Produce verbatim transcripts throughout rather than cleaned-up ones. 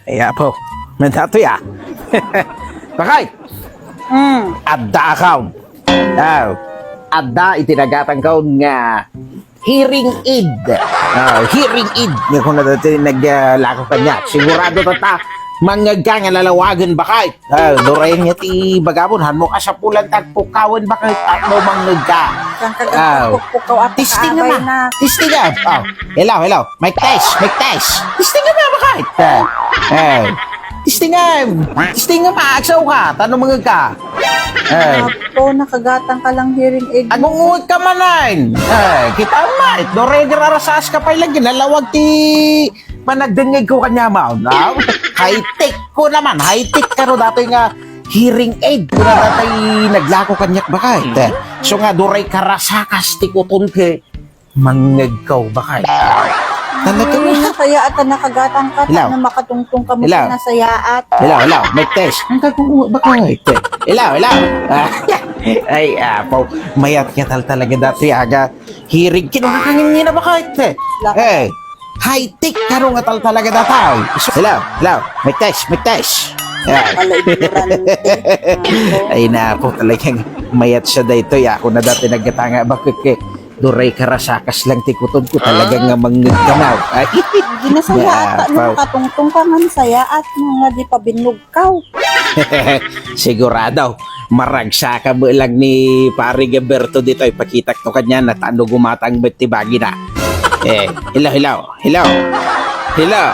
Ay, apo. May datoy, ah. Bakay! Mm. Adda account. Aw. Adda iti nagatangkaon nga hearing aid. Ah, hearing aid. Nga kung nadati nag, ah, lako kanya. Sigurado ta ta, mangngeg ka nga lalawagen, bakay. Ah, durayen nga ti bagabon, han mo kasapulan tagpukawen, bakay. Tapno mangngeg ka. Kan ka Aw. Pukpukaw, apakaabay Testing na. Testing na. Aw. Hello, hello. Mic test, mic test. Testing na ba, bakit? Eh, eh. Testing na. Testing na ba? Agsaw ka. Tanong mga ka. Eh. Apo, nakagatang ka lang hearing aid. Agunguot ka manan. Eh, kita mo, eh. Dore, gararasas ka pa ilang ginalawag ti panagdengeg ko kanya, ma'am. No? High-tech ko naman. High-tech ka no dati nga hearing aid. Kuna dati naglako kanyak bakit? Eh. So nga, duray karasakas ti kuton ke. Mangngegkaw, bakay. Talaga Ay, nga. Kaya ata nakagatang ka, Hello? Na makatungtong ka mo Hello? Sa nasayaat. Hello, hello. Mic test. Ang kagungo, bakay. Hello, hello. Ah, ay, apo. Mayat nga tal talaga dati, aga. Hirig, kinakangin niya na, bakay. Laka. Eh, high-tech, karo nga tal talaga dati. Hello, hello. Mic test, mic test. Ah. Pala ignorante. Ay, napo, talagang mayat siya daytoy. Ako na dati naggatanga, bakit, eh? Duray karasakas lang ti kuton ko, talaga nga mangngegkanaw. Ay, Ginasayaat, no? Apaw. Katungtong ka nga nasayaat, no, nga di pabinnog ka. Sigurado, maragsa ka mo lang ni Pare Gilberto dito. Ipakitak to kanya na tano gumatang bet ti bagina. Eh, hello, hello, hello, hello.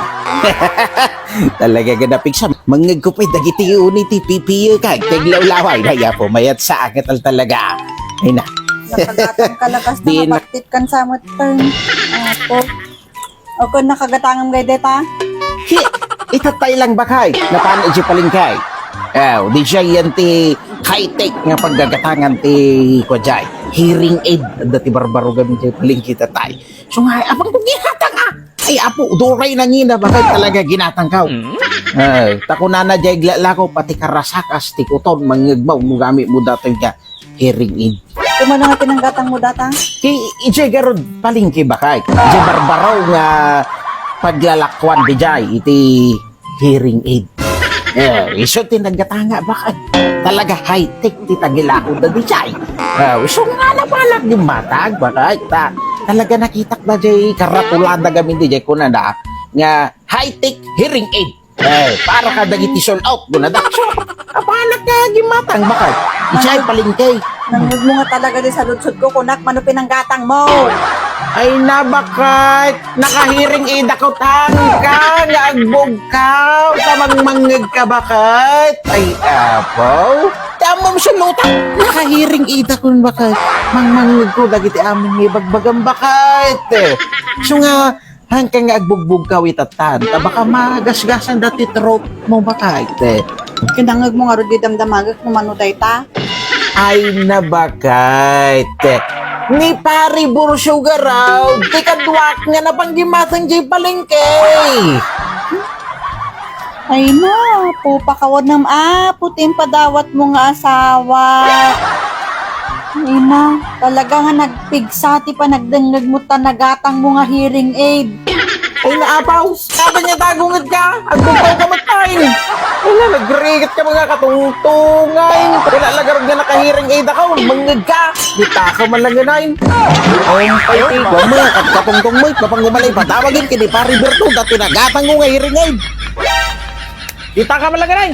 Talaga nga napigsa. Mangngeg ko pa'y dagiti uni ti pipiyo ka. Kaglawlaway. Ay, apo, mayat sa akit talaga. Ay na. Nakagatang ka lakas na Di na- mapaktit kan sa mo turn. Apo. O kung nakagatangam gay deta? Hi, itatay lang bakay. Napano iti palengke. Aw, di siya yan ti high-tech nga paggagatangan ti kwadjay. Hearing aid. Dati barbaro gamin ti palengke tatay. So nga, apang kung gihatang ah. Ay, apo, duray na ngina, bakit talaga ginatangkaw? Mm. Ay, takunana jay glalako, pati karasakas, ti kuton, mangngegmaw, mo gamit mo datoy nga hearing aid. Kumano nga pinanggatang mo data? Ki, ijay garud palengke bakay. Ijay barbaraw nga paglalakuan di jay, iti hearing aid. Eh, iso ti naggatanga bakay. Talaga high-tech ti tagilako da di jay. Eh, iso nga na pala gimatag bakay. Ta, talaga nakitak da jay karatulada gamin di jay kunana nga high-tech hearing aid. Eh, para ka dagiti sold out, guna da. So, apanak nga gimatang, bakay. Isay palengke. Nangud mo nga talaga di saludsod ko, kunak, mano pinanggatang mo? Ay, nabakay. Nakahiring idakot hangka nga agbugkaw. Tamang mangngeg ka, bakay. Ay, apo. Tamang sulutak. Nakahiring idakot, bakay. Mangmangngeg ko, dagiti amin nga ibagbagam, bakay. So nga, Hangka nga agbugbugkaw itatan, ta baka magasgasan dati throat mo, bakay, te. Kinangag mo nga rod di damdamagak no mano dayta? Ay, nabakay, te. Ni Pari Burso Garaw, ti kaduak nga napanggimatang jay palengke. Ay na, pupakawanam, ah, puti ang padawat mo nga asawa. Ay na, talaga nga nagpigsa ti panagdengngeg mo ta nagatang mo nga hearing aid. Ay na, apaw, sabi niya tagungit ka, agbugkaw ka matain. Ay na, nagrigat ka mga katungtungan. Wala lagarod nga nakahearing aid ako, mangngeg ka. Kita ka man lang yun, ay. Ay, ay, ay, mga kat-, katungtong mo, mapangumalay, patawagin, kini Pari Berto, dati nagatang mo nga hearing aid. Kita ka man lang, ay.